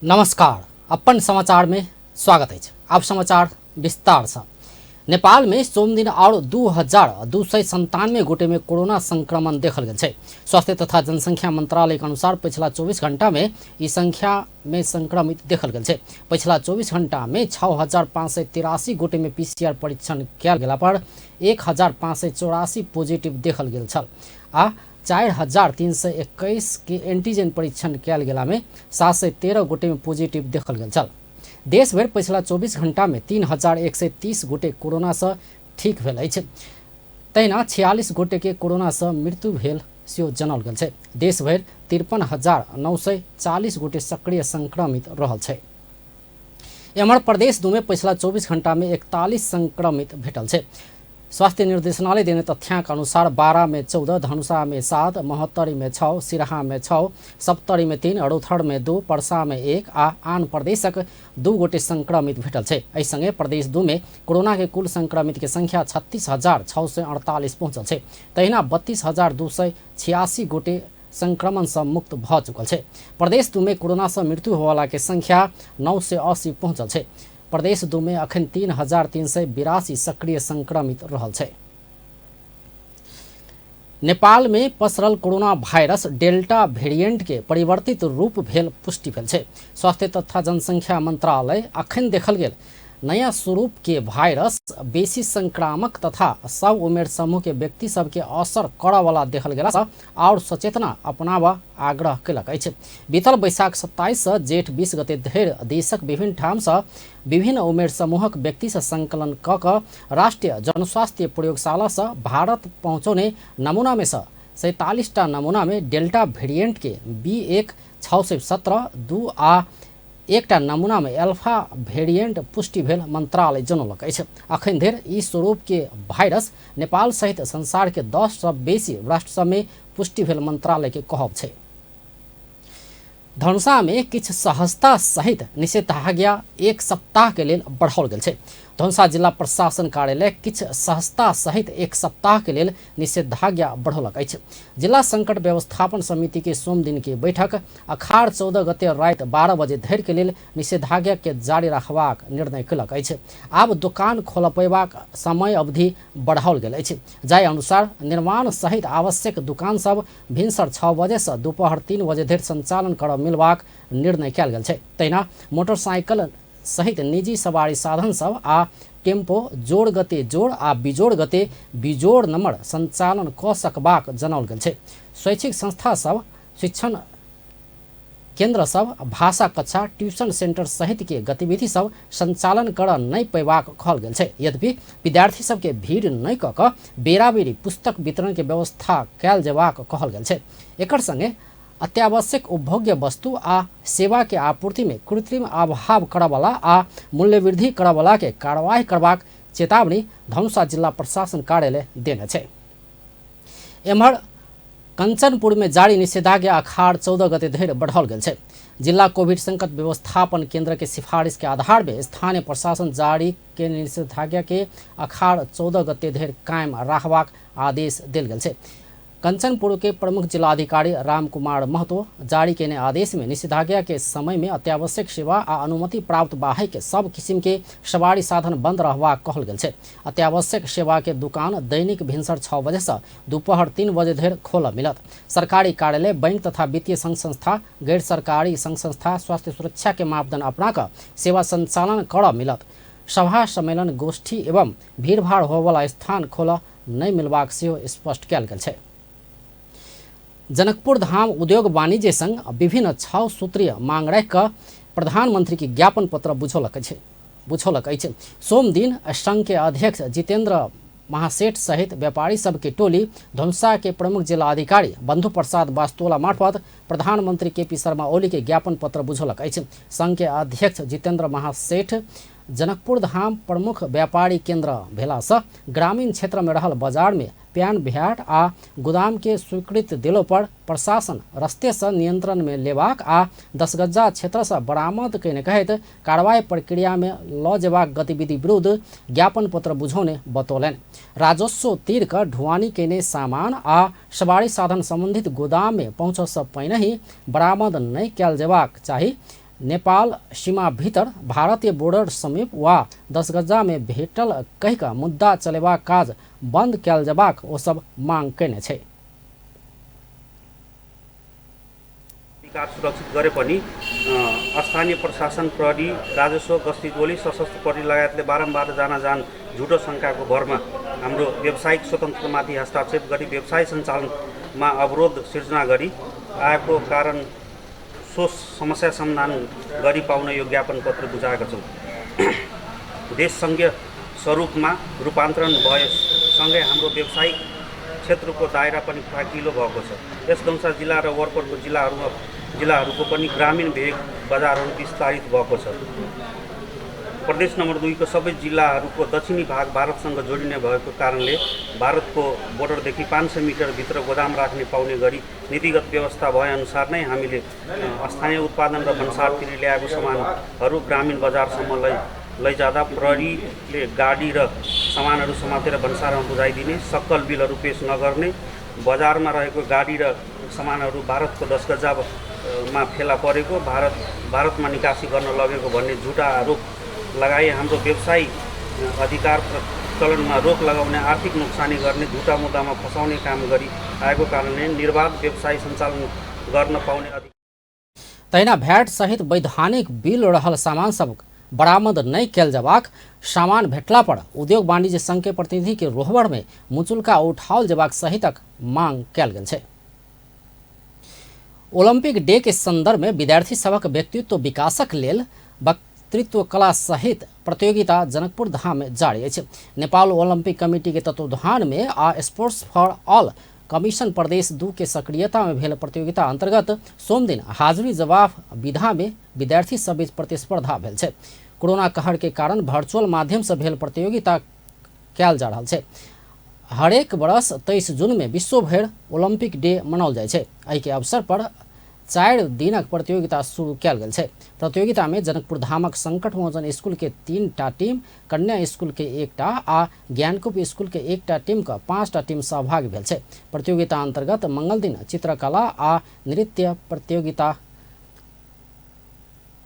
नमस्कार, अपन समाचार में स्वागत अछि। आब समाचार विस्तार से। नेपाल में सोमदिन और 2297 गोटे में कोरोना संक्रमण देखल गेल छै। स्वास्थ्य तथा जनसंख्या मंत्रालय के अनुसार पिछला 24 घंटा में ई संख्या में संक्रमित देखल गेल छै। पिछला 24 घंटा में 6583 गोटे में पीसीआर परीक्षण कयल गेला पर 1584 पॉजिटिव देखल गेल छल आ 4321 के एंटीजन परीक्षण कयल गेला में 713 गोटे में पॉजिटिव देखल गेल छल। देश भरि पछिला 24 घंटा में 3130 गोटे कोरोना से ठीक भेल अछि। तहिना 46 गोटे के कोरोना से मृत्यु भेल सेहो जनाओल गेल छै। देश भरि 53,940 गोटे सक्रिय संक्रमित रहल छै। एम्हर प्रदेश 2 में पछिला 24 घंटा में 41 संक्रमित भेटल छै। स्वास्थ्य निर्देशनालय देने तथ्यांक अनुसार 12 में 14, धनुषा में 7, महोत्तरी में 6, सिरहा में 6, सप्तरी में 3, रौथर में 2, परसा में 1 आ आन प्रदेशक 2 गोटे संक्रमित भेटल छै। एहि संगे प्रदेश 2 में कोरोना के कुल संक्रमित के संख्या 36,648 पहुंचल छै। तहिना 32,286 गोटे संक्रमण से मुक्त भ चुकल छै। प्रदेश 2 में कोरोना से मृत्यु होवाला के संख्या 980 पहुंचल छै। प्रदेश 2 में अखन 3382 सक्रिय संक्रमित रहल छै। नेपाल में पसरल कोरोना वायरस डेल्टा वेरिएंट के परिवर्तित रूप भेल पुष्टि भेल छै। स्वास्थ्य तथा जनसंख्या मंत्रालय अखन देखल गेल नया स्वरूप के वायरस बेसी संक्रामक तथा सब उमेर समूह के व्यक्ति सबके असर करऽ वाला देखल गेला सँ और सचेतना अपनाबऽ आग्रह केलक अछि। बीतल बैसाख 27 सँ जेठ 20 गते धरि देशक विभिन्न ठाम सँ विभिन्न उमेर समूहक व्यक्ति सँ संकलन कऽ कऽ राष्ट्रीय जनस्वास्थ्य प्रयोगशाला सँ भारत पहुँचौने नमूना में सँ 47 टा नमूना में डेल्टा वेरिएंट के B1 617 2 आ एकटा नमूना में अल्फा वेरिएंट पुष्टि भेल मंत्रालय जनौलक अछि। अखन धरि ई स्वरूप के वायरस नेपाल सहित संसार के 10 सँ बेसी राष्ट्र सब में पुष्टि भेल मंत्रालय के कहब छै। धनुषा में किछु सहजता सहित निषेधाज्ञा 1 सप्ताह के लेल बढ़ाओल गेल छै। धनुषा जिला प्रशासन कार्यालय किछु सहजता सहित 1 सप्ताह के लेल निषेधाज्ञा बढ़ौलक अछि। जिला संकट व्यवस्थापन समिति के सोमदिन के बैठक अखाड़ 14 गते राति 12 बजे धरि के लेल निषेधाज्ञा के जारी रखबाक निर्णय कयलक अछि। आब दोकान खोलपेबाक समय अवधि बढ़ाओल गेल अछि। जाहि अनुसार निर्माण सहित आवश्यक दुकान सब भिनसर 6 बजे से दुपहर 3 बजे धरि संचालन करऽ मिलबाक निर्णय कयल गेल छै। तहिना मोटरसाइकिल सहित निजी सवारी साधन सब आ टेम्पो जोड़ गते जोड़ आ बिजोड़ गते बिजोड़ नंबर संचालन क सकबाक जनाओल गेल छै। शैक्षिक संस्था सब, शिक्षण केंद्र सब, भाषा कक्षा, ट्यूशन सेंटर सहित के गतिविधि सब संचालन करऽ नहि पेबाक कहल गेल छै। यद्यपि विद्यार्थी सबके भीड़ नहि कऽ कऽ बेराबेरी पुस्तक वितरण के व्यवस्था कयल जेबाक कहल गेल छै। एकर संगे अत्यावश्यक उपभोग्य वस्तु आ सेवा के आपूर्ति में कृत्रिम अभाव करऽवला आ मूल्यवृद्धि करऽवला के कार्रवाई करबाक चेतावनी धनुषा जिला प्रशासन कार्यालय देने छै। एम्हर कंचनपुर में जारी निषेधाज्ञा अखाड़ 14 गते धरि बढ़ाओल गेल छै। जिला कोविड संकट व्यवस्थापन केंद्र के सिफारिश के आधार में स्थानीय प्रशासन जारी के निषेधाज्ञा के अखाड़ 14 गते धरि कायम राखबाक आदेश देल गेल छै। कंचनपुर के प्रमुख जिलाधिकारी राम कुमार महतो जारी केने आदेश में निषेधाज्ञा के समय में अत्यावश्यक सेवा आ अनुमति प्राप्त बाहेक के सब किसिम के सवारी साधन बंद रहबाक कहल गेल छै। अत्यावश्यक सेवा के दुकान दैनिक भिनसर 6 बजे से दुपहर 3 बजे धरि खोलऽ मिलत। सरकारी कार्यालय, बैंक तथा वित्तीय संघ संस्था, गैर सरकारी संघ संस्था स्वास्थ्य सुरक्षा के मापदंड अपना कऽ सेवा संचालन करऽ मिलत। सभा सम्मेलन, गोष्ठी एवं भीड़भाड़ होबऽवला स्थान खोलऽ नहि मिलबाक सेहो स्पष्ट कयल गेल छै। जनकपुर धाम उद्योग वाणिज्य संघ विभिन्न 6 सूत्रीय मांग राखि कऽ प्रधानमंत्री के ज्ञापन पत्र बुझौलक अछि। सोमदिन संघ के अध्यक्ष जितेंद्र महासेठ सहित व्यापारी सबके टोली धनुषा के प्रमुख जिलाधिकारी बंधु प्रसाद वास्तोला मार्फत प्रधानमंत्री के पी शर्मा ओली के ज्ञापन पत्र बुझौलक अछि। संघ के अध्यक्ष जितेंद्र महासेठ जनकपुर धाम प्रमुख व्यापारी केंद्र भेला सँ ग्रामीण क्षेत्र में रहल बाजार में प्यान भ्याट आ गोदाम के स्वीकृत देलो पर प्रशासन रस्ते सँ नियंत्रण में लेबाक आ दसगज्जा क्षेत्र सँ बरामद कयने कहैत कार्रवाई प्रक्रिया में ल जेबाक गतिविधि विरुद्ध ज्ञापन पत्र बुझौने बतौलनि। राजस्व तीर क ढुआनी कयने सामान आ सवारी साधन संबंधित गोदाम में पहुँचऽ सँ पहिनहि बरामद नहि कयल जेबाक चाही। नेपाल सीमा भीतर भारतीय बॉर्डर समीप वा 10 गज्जा में भेटल कहि कऽ मुद्दा चलेबाक काज बंद कयल जेबाक ओ सब मांग कयने छै। अधिकार सुरक्षित गरे पनि स्थानीय प्रशासन, प्रहरी, राजस्व, गस्ती टोली, सशस्त्र प्रहरी लगायतले बारम्बार जान जान झुटो शङ्काको भरमा हाम्रो व्यावसायिक स्वतन्त्रतामाथि हस्ताक्षेप गरी व्यवसाय सञ्चालनमा अवरोध सिर्जना गरी आएको कारण सो समस्या समाधान गरी पाउन यो ज्ञापन पत्र बुझाएका छौँ। देश सङ्घीय स्वरूपमा रूपान्तरण भए सँगै हाम्रो व्यावसायिक क्षेत्रको दायरा पनि फराकिलो भएको छ। यस धनुषा जिल्ला र वरपरको जिल्लाहरूको पनि ग्रामीण भेग बजारहरू विस्तारित भएको छ। प्रदेश नम्बर 2 को सबै जिल्लाहरूको दक्षिणी भाग भारतसँग जोडिने भएको कारणले भारतको बोर्डरदेखि 500 मिटरभित्र गोदाम राख्ने पाउने गरी नीतिगत व्यवस्था भएअनुसार नै हामीले स्थानीय उत्पादन र भन्सारतिर ल्याएको सामानहरू ग्रामीण बजारसम्म लैजाँदा प्रहरीले गाडी र सामानहरू समातेर भन्सारमा बुझाइदिने, सक्कल बिलहरू पेश नगर्ने, बजारमा रहेको गाडी र सामानहरू भारतको 10 गज्जामा फेला परेको, भारतमा निकासी गर्न लगेको भन्ने झुटा आरोप लगाई हाम्रो व्यवसायिक अधिकार प्रचलनमा रोक लगाउने, आर्थिक नोक्सानी गर्ने, झुटा मुद्दामा फसाउने काम गरी आएको कारणले निर्वाध व्यवसाय सञ्चालन गर्न पाउने अधिकार। तहिना भ्याट सहित वैधानिक बिल रहल सामान सब बरामद नहीं कयल जेबाक, सामान भेटला पर उद्योग वाणिज्य संघ के प्रतिनिधि के रोहबर में मुचुल्का उठाओल जेबाक सहितक मांग कयल गेल छै। ओलंपिक डे के संदर्भ में विद्यार्थी सभक व्यक्तित्व विकासक लेल वक्तृत्व कला सहित प्रतियोगिता जनकपुर धाम में जारी अछि। नेपाल ओलंपिक कमिटी के तत्वावधान में आ स्पोर्ट्स फॉर ऑल कमीशन प्रदेश 2 के सक्रियता में भेल प्रतियोगिता अंतर्गत सोमदिन हाजिरी जवाब विधा में विद्यार्थी सब बीच प्रतिस्पर्धा भेल छै। कोरोना कहर के कारण वर्चुअल माध्यम से भेल प्रतियोगिता कयल जा रहल छै। हरेक वर्ष 23 जून में विश्वभरि ओलंपिक डे मनाओल जाइ छै। एहि के अवसर पर 4 दिनक प्रतियोगिता शुरू कयल गेल छै। प्रतियोगिता में जनकपुर धामक संकट मोचन स्कूल के 3टा टीम, कन्या स्कूल के 1टा आ ज्ञानकूप स्कूल के 1टा टीम के 5टा टीम सहभागी भेल छै। प्रतियोगिता अंतर्गत मंगल दिन चित्रकला आ नृत्य प्रतियोगिता,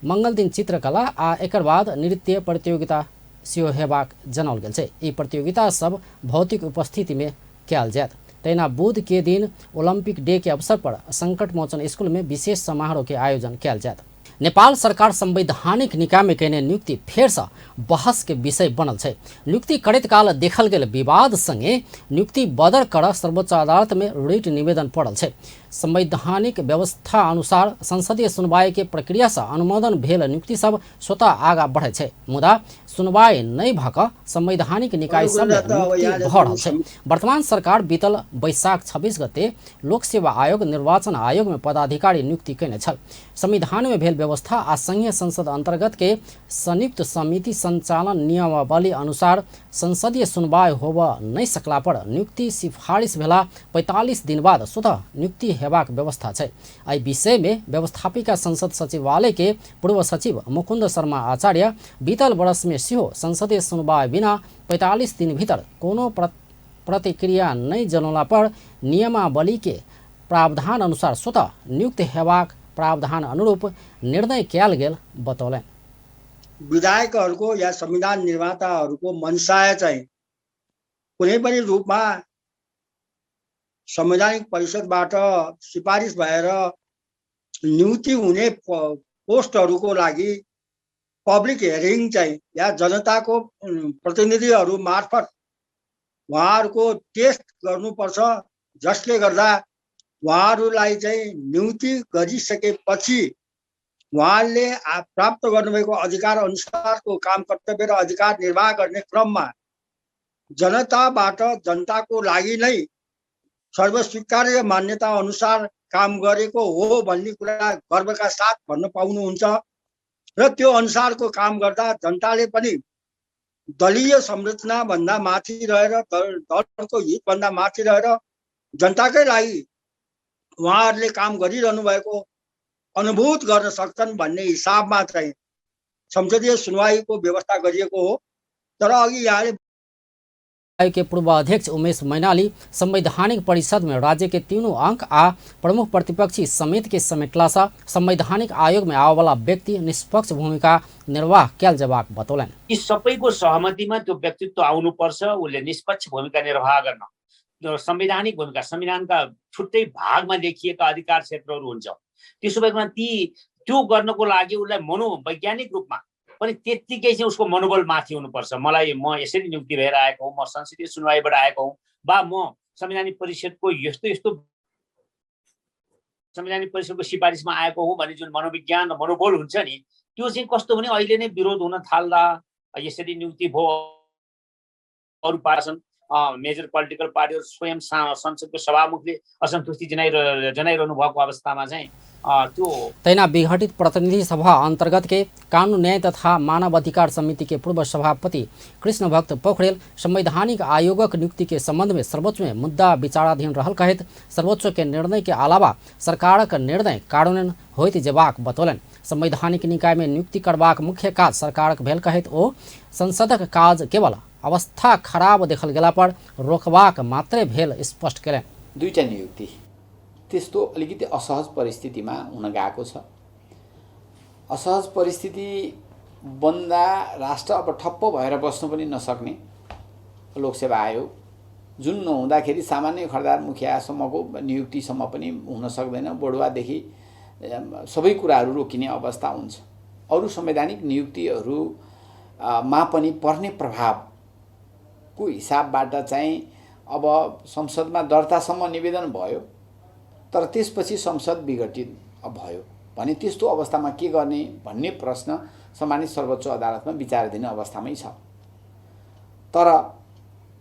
मंगल दिन चित्रकला आ एकर बाद नृत्य प्रतियोगिता सेहो हेबाक जनाओल गेल छै। ई प्रतियोगिता सब भौतिक उपस्थिति में कयल जायत। तहिना बुध के दिन ओलंपिक डे के अवसर पर संकट मोचन स्कूल में विशेष समारोह के आयोजन कयल जायत। नेपाल सरकार संवैधानिक निकाय में कयने नियुक्ति फेरसँ बहस के विषय बनल छै। नियुक्ति करैत काल देखल गेल विवाद संगे नियुक्ति बदर कर सर्वोच्च अदालत में रिट निवेदन पड़ल छै। संवैधानिक व्यवस्था अनुसार संसदीय सुनवाई के प्रक्रिया से अनुमोदन भेल नियुक्ति सब स्वतः आगा बढ़ै छै, मुदा सुनवाई नहि भऽ कऽ संवैधानिक निकाय सब में नियुक्ति भऽ रहल छै। वर्तमान सरकार बीतल बैसाख 26 गते लोक सेवा आयोग निर्वाचन आयोग में पदाधिकारी नियुक्ति कयने छल। संविधान में भेल व्यवस्था आ संघीय संसद अंतर्गत के संयुक्त समिति संचालन नियमावली अनुसार संसदीय सुनवाई होबऽ नहि सकला पर नियुक्ति सिफारिश भेला 45 दिन बाद स्वतः नियुक्ति हेबाक व्यवस्था छै। एहि विषय में व्यवस्थापिका संसद सचिवालय के पूर्व सचिव मुकुंद शर्मा आचार्य बीतल वर्ष में सेहो संसदीय सुनवाई बिना 45 दिन भीतर कोनो प्रतिक्रिया नहि जनौला पर नियमावली के प्रावधान अनुसार स्वतः नियुक्त हेबाक प्रावधान अनुरूप निर्णय कयल गेल बतौलनि। विधायकहरूको या संविधान निर्माताहरूको मनसाय चाहिँ कुनै पनि रूपमा संवैधानिक परिषदबाट सिफारिस भएर नियुक्ति हुने पोस्टहरूको लागि पब्लिक हेयरिङ चाहिँ या जनताको प्रतिनिधिहरू मार्फत उहाँहरूको टेस्ट गर्नुपर्छ, जसले गर्दा उहाँहरूलाई चाहिँ नियुक्ति गरिसकेपछि उहाँले प्राप्त गर्नुभएको अधिकार अनुसारको काम कर्तव्य र अधिकार निर्वाह गर्ने क्रममा जनताबाट जनताको लागि नै सर्वस्वीकार्य मान्यता अनुसार काम गरेको हो भन्ने कुरा गर्वका साथ भन्न पाउनुहुन्छ र त्यो अनुसारको काम गर्दा जनताले पनि दलीय संरचना भन्दा माथि रहेर, दलको हित भन्दा माथि रहेर जनताकै लागि उहाँहरूले काम गरिरहनु भएको अनुभूत गर्न सक्छन् भन्ने हिसाबमा चाहिँ संसदीय सुनवाईको व्यवस्था गरिएको हो। तर अघि यहाँले आयोग के पूर्व अध्यक्ष उमेश मैनाली संवैधानिक परिषद में राज्य के तीनों अंक आ प्रमुख प्रतिपक्षी समेत के समेटला सँ संवैधानिक आयोग में आबयवला व्यक्ति निष्पक्ष भूमिका निर्वाह कयल जेबाक बतौलनि। यी सबैको सहमतिमा त्यो व्यक्तित्व आउनुपर्छ, उसले निष्पक्ष भूमिका निर्वाह गर्न, संवैधानिक भूमिका संविधानका छुट्टै भागमा लेखिएका अधिकार क्षेत्रहरू हुन्छ, त्यसो भएकोमा ती त्यो गर्नको लागि उसलाई मनोवैज्ञानिक रूपमा पनि त्यत्तिकै चाहिँ उसको मनोबल माथि हुनुपर्छ। मलाई म यसरी नियुक्ति भएर आएको हुँ, म संसदीय सुनवाईबाट आएको हुँ, वा म संवैधानिक परिषदको यस्तो यस्तो संवैधानिक परिषदको सिफारिसमा आएको हुँ भन्ने जुन मनोविज्ञान र मनोबल हुन्छ नि, त्यो चाहिँ कस्तो भने अहिले नै विरोध हुन थाल्दा यसरी नियुक्ति भयो, अरू पार्टी मेजर पोलिटिकल पार्टीहरू स्वयं संसदको सभामुखले असन्तुष्टि जनाइरहनु भएको अवस्थामा चाहिँ त्यो। तहिना विघटित प्रतिनिधि सभा अंतर्गत के कानून न्याय तथा मानव अधिकार समिति के पूर्व सभापति कृष्ण भक्त पोखरेल संवैधानिक आयोगक नियुक्ति के संबंध में सर्वोच्च में मुद्दा विचाराधीन रहल कहैत सर्वोच्च के निर्णय के अलावा सरकारक निर्णय कार्यान्वयन होइत जेबाक बतौलनि। संवैधानिक निकाय में नियुक्ति करबाक मुख्य काज सरकारक भेल कहैत ओ संसदक काज केवल अवस्था खराब देखल गेला पर रोकबाक मात्रै भेल स्पष्ट केलनि। दुईटा नियुक्ति त्यस्तो अलिकति असहज परिस्थितिमा हुन गएको छ। असहज परिस्थिति बन्दा राष्ट्र अब ठप्प भएर बस्नु पनि नसक्ने लोकसेवा आयोग जुन नहुँदाखेरि सामान्य खरदार मुखियासम्मको नियुक्तिसम्म पनि हुन सक्दैन, बढुवादेखि सबै कुराहरू रोकिने अवस्था हुन्छ। अरू संवैधानिक नियुक्तिहरूमा पनि पर्ने प्रभावको हिसाबबाट चाहिँ अब संसदमा दर्तासम्म निवेदन भयो, तर त्यसपछि संसद विघटित भयो भने त्यस्तो अवस्थामा के गर्ने भन्ने प्रश्न सम्मानित सर्वोच्च अदालतमा विचाराधीन अवस्थामै छ। तर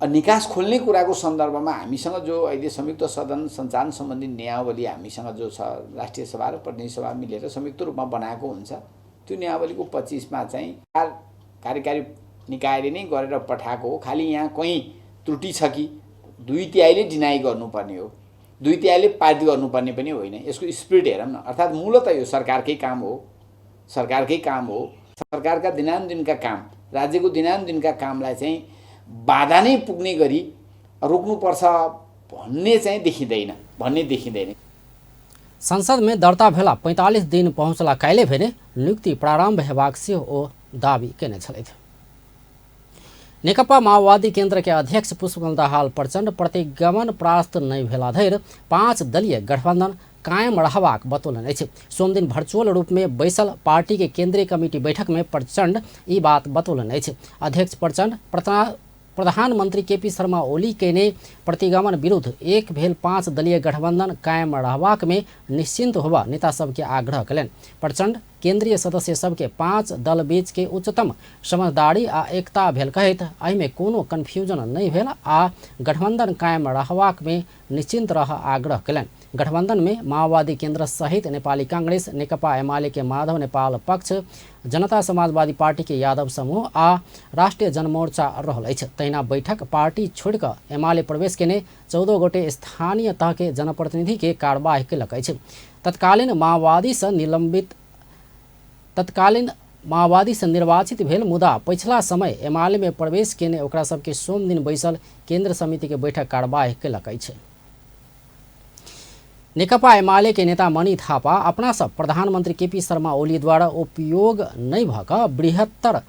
निकास खोल्ने कुराको सन्दर्भमा हामीसँग जो अहिले संयुक्त सदन सञ्चालन सम्बन्धी नियमावली हामीसँग जो छ, राष्ट्रिय सभा र प्रतिनिधि सभा मिलेर संयुक्त रूपमा बनाएको हुन्छ, त्यो नियमावलीको 25 चाहिँ कार्यकारी निकायले नै गरेर पठाएको हो। खालि यहाँ कहीँ त्रुटि छ कि 2/3 डिनाइ गर्नुपर्ने हो, 2/3 पारित गर्नुपर्ने पनि होइन। यसको स्पिरिट हेरौँ न, अर्थात् मूलत यो सरकारकै काम हो, सरकारकै काम हो। सरकारका दिनानुदिनका काम, राज्यको दिनानुदिनका कामलाई चाहिँ बाधा नै पुग्ने गरी रोक्नुपर्छ भन्ने चाहिँ देखिँदैन, भन्ने देखिँदैन। संसद में दर्ता भेला 45 दिन पहुँचला काल्हि भेने नियुक्ति प्रारंभ हेबाक सेहो ओ दावी केने छलथि। नेकपा माओवादी केंद्र के अध्यक्ष पुष्पकमल दाहाल प्रचण्ड प्रतिगमन प्राप्त नहि भेला धरि 5 दलीय गठबंधन कायम रहबाक बतौलनि अछि। सोमदिन वर्चुअल रूप में बैसल पार्टी के केंद्रीय कमिटी बैठक में प्रचण्ड ई बात बतौलनि अछि। अध्यक्ष प्रचण्ड प्रधानमंत्री केपी शर्मा ओली केने प्रतिगमन विरुद्ध एक भेल 5 दलीय गठबंधन कायम रहबाक में निश्चिंत होबा नेता सबके आग्रह कयलनि। प्रचण्ड केंद्रीय सदस्य सबके 5 दल बीच के उच्चतम समझदारी आ एकता भेल कहैत एहिमे कोनो कन्फ्यूजन नहि भेल आ गठबंधन कायम रहबाक में निश्चिंत रह आग्रह कयलनि। गठबंधन में माओवादी केंद्र सहित नेपाली कांग्रेस, नेकपा एमाले के माधव नेपाल पक्ष, जनता समाजवादी पार्टी के यादव समूह आ राष्ट्रिय जनमोर्चा रहल अछि। तहिना बैठक पार्टी छोड़ि कऽ एमाले प्रवेश केने 14 गोटे स्थानीय तह के जनप्रतिनिधि के कार्यवाही केलक अछि। तत्कालीन माओवादी से निर्वाचित भेल मुदा पछिला समय एमाले में प्रवेश केने ओकरा सबके सोमदिन बैसल केंद्र समिति के बैठक कार्यवाही केलक अछि। नेकपा एमाले के नेता मणि थापा अपना सब प्रधानमंत्री केपी शर्मा ओली द्वारा उपयोग नहि भऽ कऽ बृहत्तर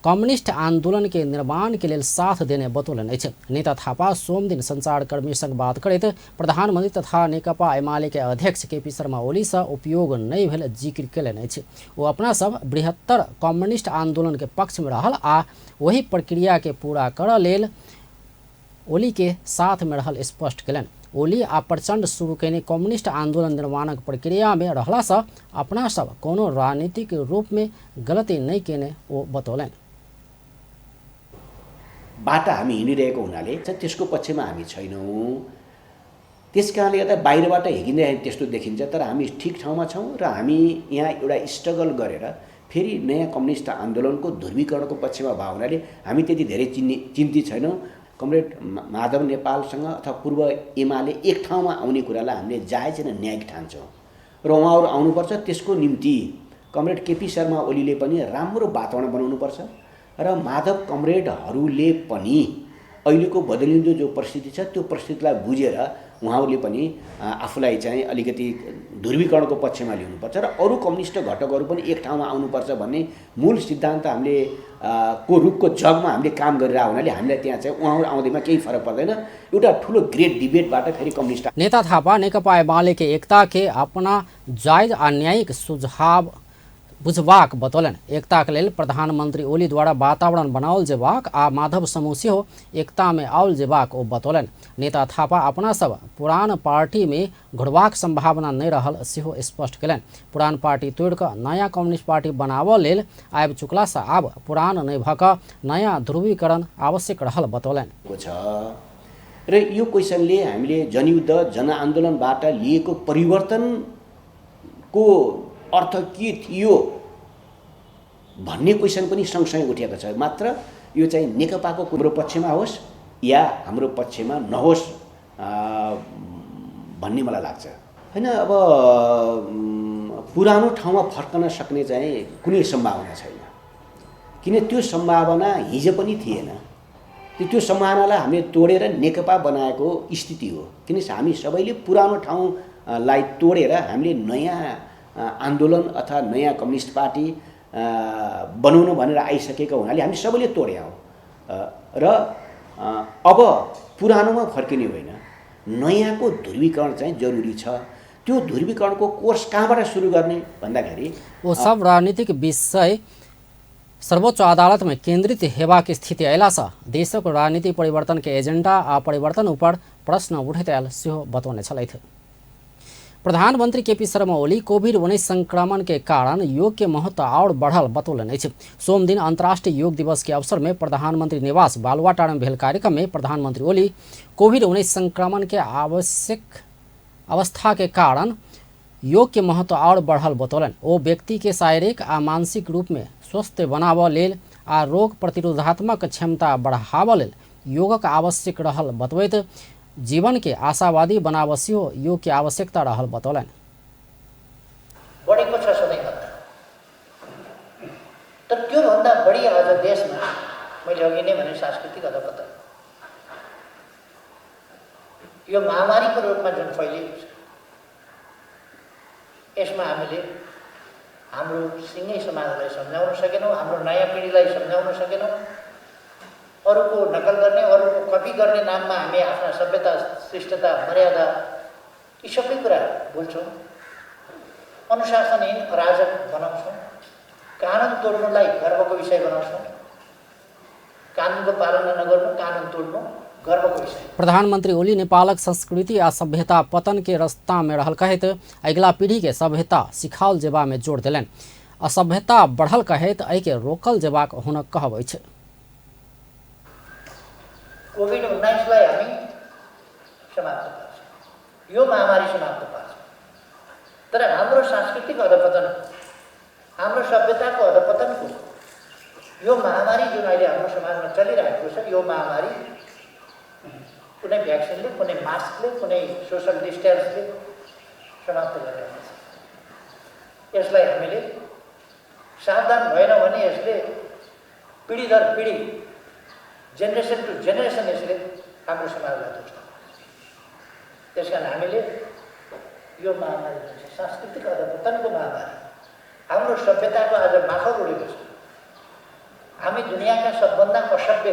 कम्युनिस्ट आंदोलन के निर्माण के लेल साथ देने बतौलनि अछि। नेता थापा सोमदिन संचारकर्मी संग बात करैत प्रधानमंत्री तथा नेकपा एमाले के अध्यक्ष केपी शर्मा ओली सँ उपयोग नहि भेल जिक्र कयलनि अछि। ओ अपना सब बृहत्तर कम्युनिस्ट आंदोलन के पक्ष में रहल आ ओहि प्रक्रिया के पूरा करऽ लेल ओली के साथ में रहल स्पष्ट कयलनि। ओली आ प्रचण्ड शुरू कयने कम्युनिस्ट आंदोलन निर्माणक प्रक्रिया में रहला सँ अपना सब कोनो राजनीतिक रूप में गलती नहि केने ओ बतौलनि। बाटा हामी हिँडिरहेको हुनाले त्यसको पक्षमा हामी छैनौँ, त्यस कारणले गर्दा बाहिरबाट हिँडिँदाखेरि त्यस्तो देखिन्छ, तर हामी ठिक ठाउँमा छौँ र हामी यहाँ एउटा स्ट्रगल गरेर फेरि नयाँ कम्युनिस्ट आन्दोलनको ध्रुवीकरणको पक्षमा भएको हुनाले हामी त्यति धेरै चिन्तित छैनौँ। कमरेड माधव नेपालसँग अथवा पूर्व एमाले एक ठाउँमा आउने कुरालाई हामीले जायज र न्यायिक ठान्छौँ र उहाँहरू आउनुपर्छ। त्यसको निम्ति कमरेड केपी शर्मा ओलीले पनि राम्रो वातावरण बनाउनुपर्छ र माधव कमरेडहरूले पनि अहिलेको बदलिँदो जो परिस्थिति छ त्यो परिस्थितिलाई बुझेर उहाँहरूले पनि आफूलाई चाहिँ अलिकति ध्रुवीकरणको पक्षमा ल्याउनुपर्छ र अरू कम्युनिस्ट घटकहरू पनि एक ठाउँमा आउनुपर्छ भन्ने मूल सिद्धान्त हामीले को रूपको जगमा हामीले काम गरिरहेको हुनाले हामीलाई त्यहाँ चाहिँ उहाँहरू आउँदैमा केही फरक पर्दैन। एउटा ठुलो ग्रेट डिबेटबाट फेरि कम्युनिस्ट नेता थापा नेकपा एमाले के एकता के अपना जायज आ न्यायिक सुझाव बुझबाक बतौलनि। एकताक लेल प्रधानमंत्री ओली द्वारा वातावरण बनाओल जेबाक आ माधव समूह सेहो एकता में आओल जेबाक ओ बतौलनि। नेता थापा अपना सब पुरान पार्टी में घुरबाक संभावना नहि रहल सेहो स्पष्ट कयलनि। पुरान पार्टी तोड़ि कऽ नया कम्युनिस्ट पार्टी बनाबऽ लेल आबि चुकलासँ आब पुरान नहि भऽ कऽ नयाँ ध्रुवीकरण आवश्यक रहल बतौलनि। र यो क्वेसनले हामीले जनयुद्ध जनआन्दोलनबाट लिएको परिवर्तनको अर्थ के थियो भन्ने क्वेसन पनि सँगसँगै उठेको छ। मात्र यो चाहिँ नेकपाको हाम्रो पक्षमा होस् या हाम्रो पक्षमा नहोस् भन्ने मलाई लाग्छ। हैन, अब पुरानो ठाउँमा फर्कन सक्ने चाहिँ कुनै सम्भावना छैन, किन त्यो सम्भावना हिजो पनि थिएन। त्यो सम्भावनालाई हामीले तोडेर नेकपा बनाएको स्थिति हो। किन हामी सबैले पुरानो ठाउँलाई तोडेर हामीले नयाँ आन्दोलन अथवा नयाँ कम्युनिस्ट पार्टी बनाउनु भनेर आइसकेको हुनाले हामी सबैले तोड्या हो र अब पुरानोमा फर्किने होइन, नयाँको ध्रुवीकरण चाहिँ जरुरी छ। त्यो ध्रुवीकरणको कोर्स कहाँबाट सुरु गर्ने भन्दाखेरि ओ सब राजनीतिक विषय सर्वोच्च अदालत में केंद्रित हेबाक स्थिति अयलासँ देशक राजनीतिक परिवर्तन के एजेंडा आ परिवर्तन ऊपर प्रश्न उठैत आयल सेहो बतौने छलथि। प्रधानमंत्री केपी शर्मा ओली कोविड-19 संक्रमण के कारण योग के महत्व और बढ़ल बतौलनि अछि। सोमदिन अंतर्राष्ट्रीय योग दिवस के अवसर में प्रधानमंत्री निवास बालुवाटार में भेल कार्यक्रम में प्रधानमंत्री ओली कोविड-19 संक्रमण के आवश्यक अवस्था के कारण योग के महत्व और बढ़ल बतौलनि। ओ व्यक्ति के शारीरिक आ मानसिक रूप में स्वस्थ बनाबऽ लेल आ रोग प्रतिरोधात्मक क्षमता बढ़ाबऽ लेल योगक आवश्यक रहल बतबैत जीवन के आशावादी बनाबऽ सेहो योग के आवश्यकता रहल बतौलनि। बढेको छ सधैँभन्दा, तर त्योभन्दा बढी आज देशमा मैले अघि नै भने सांस्कृतिक अधपतन यो महामारीको रूपमा जुन फैलिएको छ, यसमा हामीले हाम्रो सिँगै समाजलाई सम्झाउन सकेनौँ, हाम्रो नयाँ पिँढीलाई सम्झाउन सकेनौँ। अरूको नकल गर्ने, अरूको कपी गर्ने नाममा हामी आफ्ना सभ्यता, शिष्टता, मर्यादा यी सबै कुरा भुल्छौँ, अनुशासनहीन अराजक बनाउँछौँ, कानुन तोड्नुलाई गर्वको विषय बनाउँछौँ, कानुनको पालना नगर्नु, कानुन तोड्नु गर्वको विषय। प्रधानमंत्री ओली नेपालक संस्कृति आ सभ्यता पतन के रास्ता में रहल कहैत अगिला पीढ़ी के सभ्यता सिखाओल जेबा में जोड़ देलनि। असभ्यता बढ़ल कहैत एहिके रोकल जेबाक हुनक कहब अछि। कोभिड-19लाई हामी समाप्त पार्छौँ, यो महामारी समाप्त पार्छौँ, तर हाम्रो सांस्कृतिक अधपतन, हाम्रो सभ्यताको अधपतनको यो महामारी जुन अहिले हाम्रो समाजमा चलिरहेको छ, यो महामारी कुनै भ्याक्सिनले, कुनै मास्कले, कुनै सोसल डिस्टेन्सले समाप्त गरिरहेको छ। यसलाई हामीले सावधान भएन भने यसले पिँढी दर पिँढी, जेनेरेसन टु जेनेरेसन यसले हाम्रो समाजलाई ध्वस्त गर्छ। त्यस कारण हामीले यो महामारी जुन छ सांस्कृतिक अधपतनको महामारी, हाम्रो सभ्यताको आज माखर उडेको छ। हामी दुनियाँका सबभन्दा असभ्य,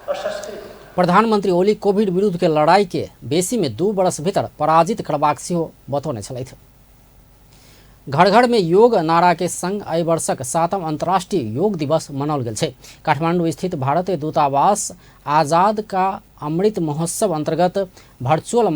असंस्कृत। प्रधानमंत्री ओली कोविड विरुद्ध के लड़ाई के बेसी में 2 वर्ष भीतर पराजित करबाक सेहो बतौने छलथि। घर घर में योग नारा के संग एहि वर्षक 7म अंतर्राष्ट्रीय योग दिवस मनाओल गेल छै। काठमांडू स्थित भारतीय दूतावास आजाद का अमृत महोत्सव अंतर्गत वर्चुअल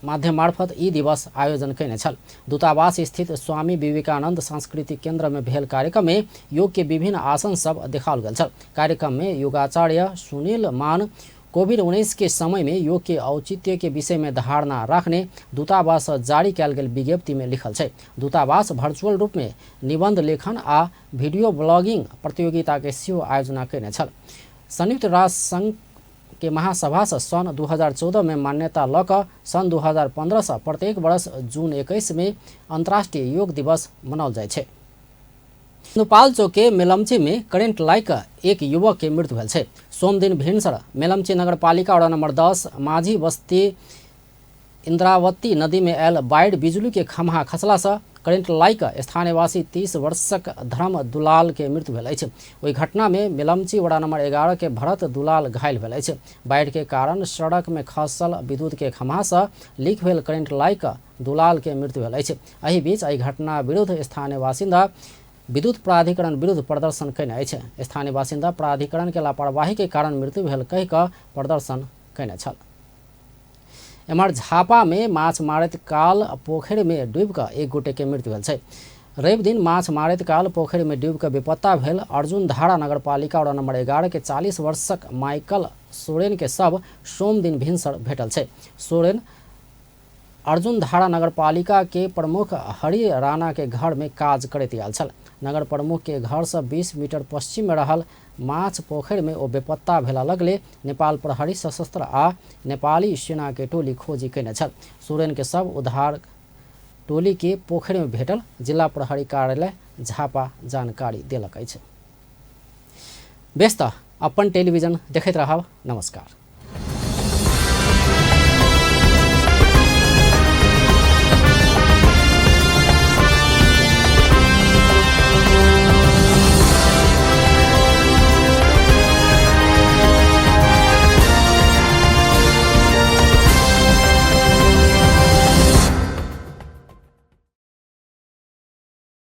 माध्यम मार्फत ई दिवस आयोजन कयने छल। दूतावास स्थित स्वामी विवेकानंद सांस्कृतिक केंद्र में भेल कार्यक्रम में योग के विभिन्न आसन सब देखाओल गेल छल। कार्यक्रम में योगाचार्य सुनील मान कोविड-19 के समय में योग के औचित्य के विषय में धारणा राखने दूतावास जारी कयल गेल विज्ञप्ति में लिखल छै। दूतावास वर्चुअल रूप में निबंध लेखन आ वीडियो ब्लॉगिंग प्रतियोगिता के सेहो आयोजना कयने छल। संयुक्त राष्ट्र संघ के महासभा से सन 2014 में मान्यता ल क सन 2015 से प्रत्येक वर्ष जून 21 में अंतर्राष्ट्रीय योग दिवस मनाओल जाइ छै। सिन्धुपाल्चोक के मेलम्ची में करेंट लागि कऽ एक युवक के मृत्यु भेल छै। सोमदिन भिनसर मेलम्ची नगरपालिका वडा नंबर 10 माझी बस्ती इंद्रावती नदी में आयल बाढ़ि बिजुली के खम्हा खसला से करेंट लागि कऽ स्थानीयवासी 30 वर्षक धर्म दुलाल के मृत्यु भेल अछि। ओहि घटना में मेलम्ची वडा नंबर 11 के भरत दुलाल घायल भेल अछि। बाढ़ि के कारण सड़क में खसल विद्युत के खम्हा से लीक भेल करेंट लागि कऽ दुलाल के मृत्यु भेल अछि। एहि बीच एहि घटना विरुद्ध स्थानीय बासिन्दा विद्युत प्राधिकरण विरुद्ध प्रदर्शन कयने अछि। स्थानीय बासिन्दा प्राधिकरण के लापरवाही के कारण मृत्यु भेल कहि कऽ प्रदर्शन कयने छल। एम्हर झापा में माछ मारैत काल पोखरि में डूबि कऽ एक गोटे के मृत्यु भेल छै। रवि दिन माछ मारैत काल पोखरि में डूबि कऽ बेपत्ता भेल अर्जुनधारा नगरपालिका वडा नंबर 11 के 40 वर्षक माइकल सोरेन के शव सोम दिन भिनसर भेटल छै। सोरेन अर्जुनधारा नगरपालिका के प्रमुख हरि राणा के घर में काज करैत आयल छल। नगर प्रमुख के घर से 20 मीटर पश्चिम में रहल माछ पोखरि में ओ बेपत्ता भेला लगले नेपाल प्रहरी सशस्त्र आ नेपाली सेना के टोली खोजी कयने छल। सोरेन के शव उद्धार टोली के पोखरि में भेटल जिला प्रहरी कार्यालय झापा जानकारी देलक अछि। बेस त अपन टेलीविजन देखैत रहब। नमस्कार।